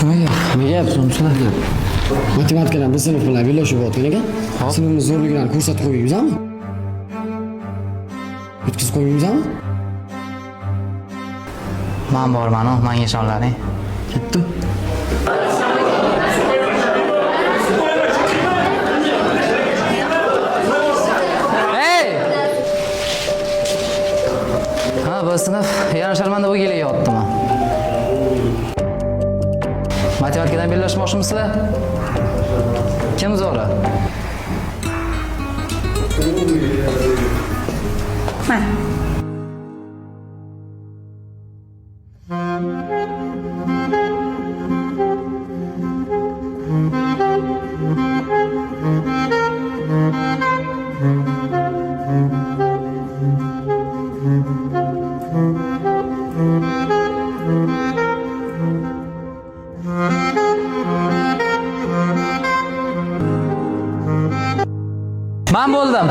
Nima gap? Nima gap? So'msizlar. Matematikadan bir sinf bilan bellashib yotgan ekan. Sinfimiz zo'rligini ko'rsatib qo'ymamizmi? Yutqizib qo'ymamizmi? Man borman, manga ishonlaring. Ketdi. Hey! Ha, bu sinf yana sharmanda bo'lib kelyaptimi? Matematikadan bellashmoqchimisizlar? Kim zo'ri? Man. Man bo'ldim.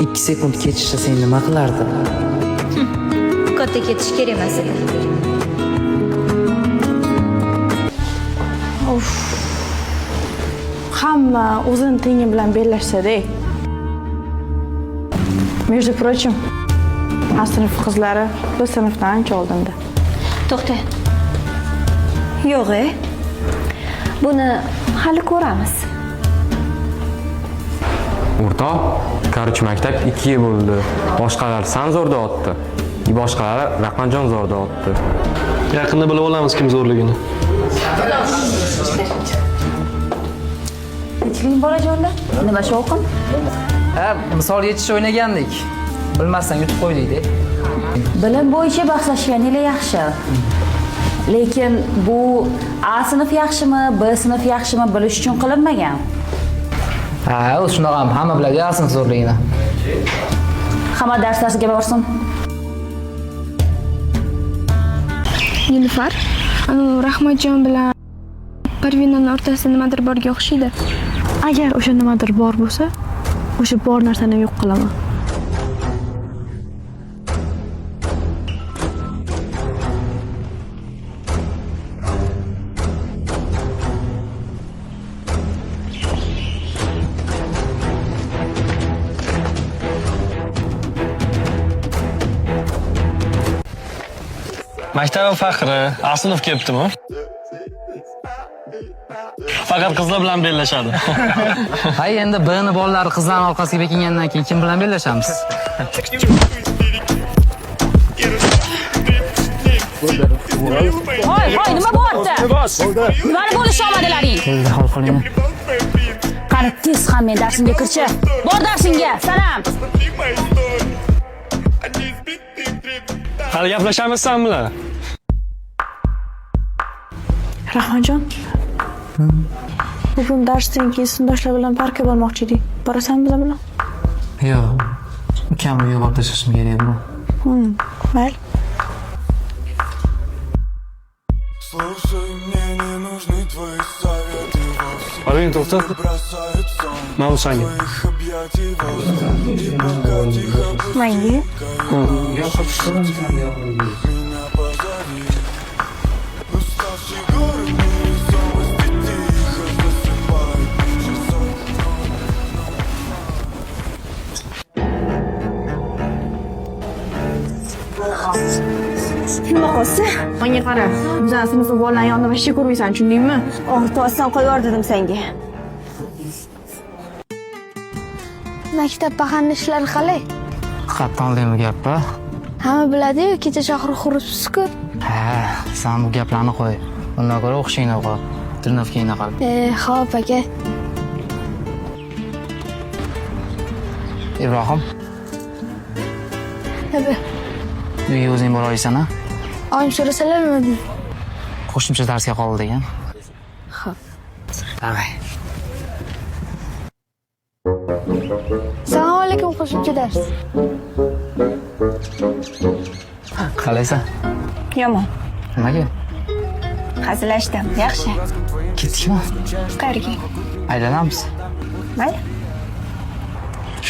Ikki sekund kechishsa sen nima qilarding? Katta ketish kerak emas edi. Uf. Hamma o'zini tengi bilan bellashsa-da. Между прочим, A sinf qizlari B sinfdan ancha oldinda. To'xta. Yo'q, e. Buni hali ko'ramiz. O'rtoq, короче, maktab ikkiga bo'ldi. Boshqalar san zo'r deyapti. Boshqalari Rahmatjon zo'r deyapti. Yaqinda bilib olamiz kim zo'rligini. Tinchlikmi, bolajonlar? Nima shovqin? Ha, misol yechish o'ynagandik. Bilmasdan yutib qo'ydik-da. Bilim bo'yicha bahslashganinglar yaxshi. Lekin bu A sinf yaxshimi, B sinf yaxshimi bilish uchun qilinmagan. Ha, u shunaqa ham hamma biladi A sinf zo'rligini. Hamma dars darsiga borsin. Nilufar, anu Rahmatjon bilan Parvinani o'rtasida nimadir borga o'xshaydi. Agar o'sha nimadir bor bo'lsa, o'sha bor narsani yo'q qilaman. Maktabim faxri, A sinf kelibdimi? Faqat qizlar bilan bellashadi. Ha, endi B ni bolalari qizlarning orqasiga bekingandan keyin kim bilan bellashamiz? Hoy, hoy, nima bo'lyapti? Nimani bo'lisha olmadilaring? Keldi, hol qoling. Qani tez ham men darsimga kirchi. Bor darsingga, sanam. Hali gaplashamiz san bilan. Rahmatjon. Bugun darsdan keyin sinfdoshlar bilan parkka bormoqchi edik. Borasanmi bizlar bilan? Yo'q. Ukamni uyga borib tashlashim kerak bu. Mayli. Слушай, мне не нужны твои советы вовсе. Parvin, to'xta. Бросают сон Mana bu sanga. твоих объятий вовсе. И пока тихо Menga? меня позови. Уставший город невесомости тихо засыпает. Часов. Nima qilsa? Menga qara. Bizani sinfda bolalarni yonida вообще ko'rmaysan, tushundingmi? Oh, to'sdan qo'yib dedim senga. Maktab paxanni ishlari qalay? Qayerdan olding bu gapni? Hamma biladi-yu, kecha Shohrux uribsiz-ku. Ha, sen bu gaplarni qo'y. Undan ko'ra o'qishingni o'qi. Trenirovkangni qil. E, xo'p aka. Ibrohim, Tabi. uyga o'zing bora olasan, a? Oyim so'rasalar nima deydi? Qo'shimcha darsga qoldi degan. Xo'p. Давай. Assalomu alaykum, qo'shimcha dars. Qalaysan? Yomon. Nimaga? Hazillashdim. Yaxshi. Ketdikmi? Qayerga? Aylanamiz. Mayli.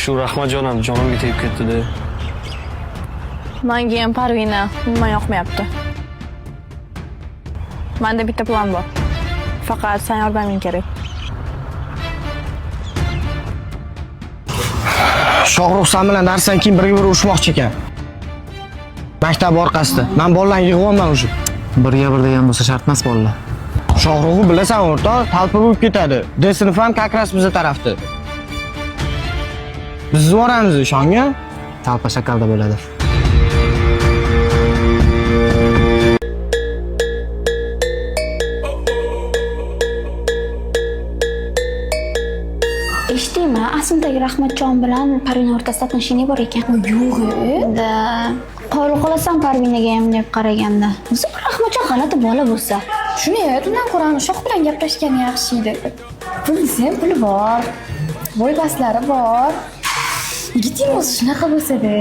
Shu Rahmatjon ham jonimga tegib ketdi-da. Menga ham Parvina umuman yoqmayapti. Menda bitta plan bor. Faqat sen yordaming kerak. Shohruh san bilan darsdan keyin birga bir urushmoqchi ekan. Maktab orqasida. Men bolalarni yig'yapman уже. Birga bir degan bo'lsa shart emas bolalar. Shohruhni bilasan o'rtoq, talpa bo'lib ketadi. D sinf ham как раз biza tarafda. Biz boramiz ishongan. Talpa shakalda bo'ladi. Eshitdingmi? Aslidagi Rahmatjon bilan Parvina o'rtasida отношение bor ekan. Yo'q, Da. Qoyil qolasan Parvinaga ham deb qaraganda. O'zi Rahmatjon g'alati bola bo'lsa. Shuni undan ko'ra Shoh bilan gaplashgani yaxshi edi. Pul desam puli bor. Bo'y baslari bor. Yigiting o'zi shunaqa bo'lsa-da.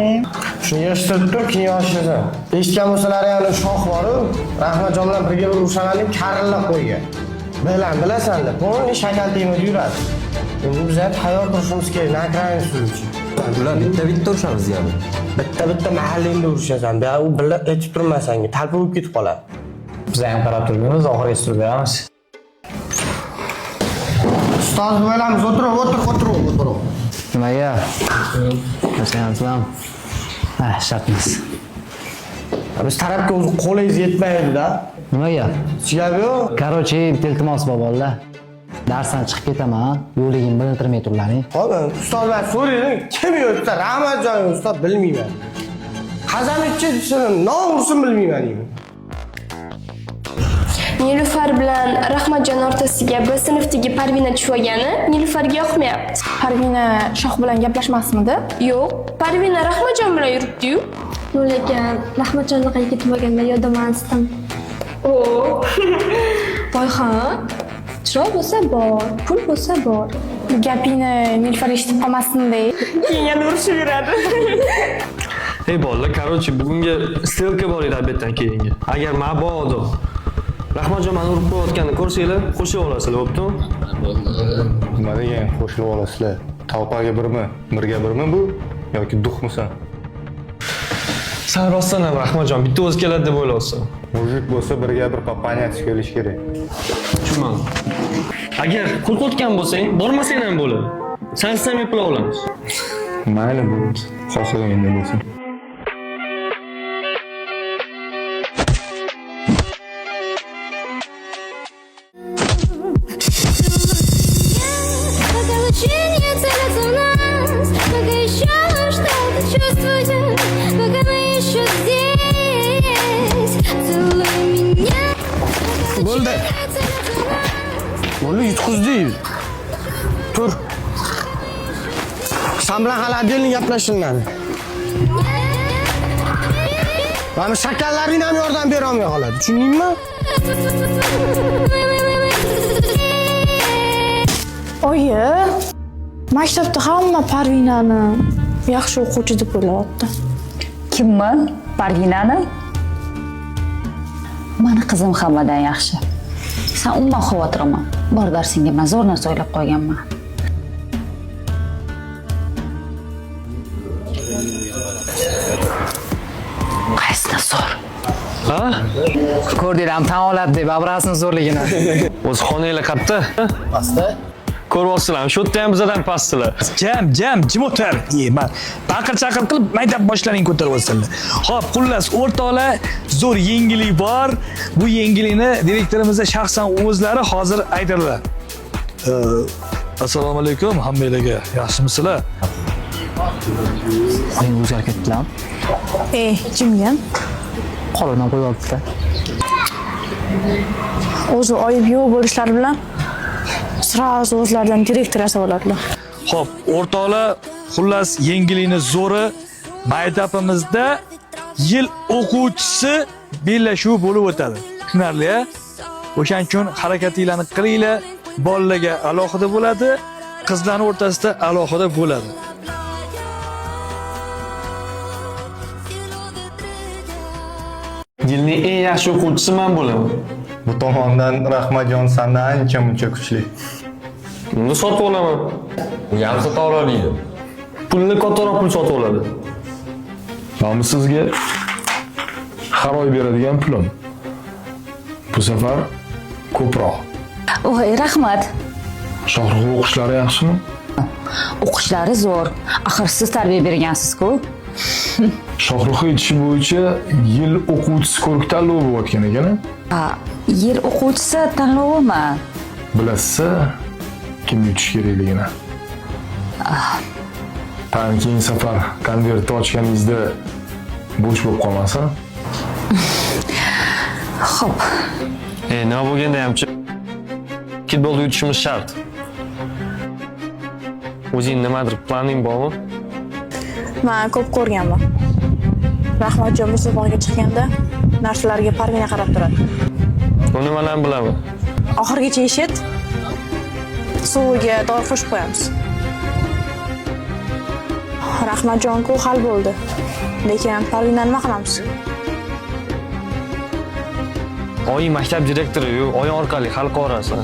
Shuni yig'ishtirib tur, keyin yoshlasan. Eshitgan bo'lsalar ham Shoh bor-u, Rahmatjon bilan birga bir urushaman deb karillab qo'ygan. Bilan bilasan-da, polni shakal tegmay yuradi. Endi biz ham tayyor turishimiz kerak, nakrani suvchi. Ular bitta-bitta urishamiz deyapti. Bitta-bitta mahallangda urushasan, bu u birla aytib turma senga, talpa bo'lib ketib qoladi. Biz ham qarab turganmiz, oxiri turib beramiz. Ustoz bo'lamiz, o'tirib, o'tir, o'tirib, o'tirib. Nimaga? Ko'rsanyapsizlarmi? Ha, shart emas. Biz tarafga o'zi qo'lingiz yetmaydi-da. Nimaga? Gap yo'q. Короче, bitta iltimos bor bolalar. Darsdan chiqib ketaman, yo'qligimni bilintirmay turlaring. Hop, ustoz man so'raydim, kim yo'qsa Rahmatjon ustoz bilmayman. Qasam ichib nom ursin bilmayman deyman. Nilufar bilan Rahmatjon o'rtasiga B sinfdagi Parvina tushib olgani Nilufarga yoqmayapti. Parvina Shoh bilan gaplashmasmidi? Yo'q, Parvina Rahmatjon bilan yuribdi-yu. Lekin Rahmatjonnaqa yigit bo'lganda yodamasdim. O. Voy ha. Chiroy bo'lsa bor, pul bo'lsa bor. Bu gapingni Nilufar eshitib qolmasin-da. Keyin yana urushib yuradi. Ey bolalar, короче, bugungi stelka bor edi obeddan keyingi. Agar mabodo Rahmatjon meni urib qo'yayotganini ko'rsanglar, qo'shilib olasizlar, bo'ptimi? Nima degan qo'shilib olasizlar? Tolpaga birmi? Birga birmi bu? Yoki duxmisan? San rostdan ham Rahmatjon bitta o'zi keladi deb o'ylayapsan. Mujik bo'lsa birga bir по понятию kelish kerak. Tushunmadim. Agar qo'rqayotgan bo'lsang, bormasang ham bo'ladi. Sansiz ham eplab olamiz. Mayli bo'ldi. Xohlaganda bo'lsin. Пока лучи не целятся в нас, пока еще что-то чувствуем, пока мы еще здесь, целуй меня. Bo'ldi. Bo'ldi, yutqizdik. Tur. San bilan hali отдельно gaplashilmadi. Mana shakallaring ham yordam bera olmay qoladi. Tushundingmi? Oyi, maktabda hamma Parvinani yaxshi o'quvchi deb o'ylayapti. Kimmi? Parvinani? Mani qizim hammadan yaxshi. Sen umuman xavotir olma. Bor darsingga men zo'r narsa o'ylab qo'yganman. Qaysini zo'r? Ha? Ko'rdinglarmi, tan oladi deb abrasini zo'rligini. O'zi xonanglar qayerda? Pastda. Ko'ryapsizlarmi? Shu yerda ham bizadan pastdilar. Jam, jam, jim o'tir. Man baqir chaqir qilib maktab boshlaring ko'tarib olsinlar. Xo'p, xullas, o'rtoqlar, zo'r yengillik bor. Bu yengillikni direktorimiz shaxsan o'zlari hozir aytadilar. Assalomu alaykum hammanglarga. Yaxshimisizlar? Endi o'zgarib ketdilar. Ey, jimgin. Qo'lidan qo'yib olibdi. O'zi oyib yo'q bo'lishlari bilan sразу o'zlaridan direktor yasab oladilar. Xo'p, o'rtoqlar, xullas yengillikni zo'ri maktabimizda yil o'quvchisi bellashuvi bo'lib o'tadi. Tushunarli-a? O'shaning uchun harakatinglarni qilinglar. Bolalarga alohida bo'ladi, qizlarning o'rtasida alohida bo'ladi. Yilning eng yaxshi o'quvchisi men bo'laman. Bu tomondan Rahmatjon sandan ancha muncha kuchli. Uni sotib olaman. Uni ham sota oladi. Pulni kattaroq pul sotib oladi. Mana sizga har oy beradigan pulim. Bu safar ko'proq. Voy, rahmat. Shohrux o'qishlari yaxshimi? O'qishlari zo'r. Axir siz tarbiya bergansiz-ku. Shohrux aytishi bo'yicha yil o'quvchisi ko'rik tanlovi bo'layotgan ekan. Ha, yil o'quvchisi tanlovimi? Bilasiz, kim yutish kerakligini. Tag'in keyingi safar konvertni ochganingizda bo'sh bo'lib qolmasin. Xo'p. Nima bo'lganda hamchi futbolda yutishimiz shart. O'zing nimadir planing bormi? Man ko'p ko'rganman. Rahmatjon musobaqaga chiqqanda narsalarga Parvina qarab turadi. Uni man ham bilaman. Oxirigacha eshit. Suviga dori qo'shib qo'yamiz. Rahmatjon-ku hal bo'ldi. Lekin Parvina nima qilamiz? Oying maktab direktori-yu, oying orqali hal qilaversan.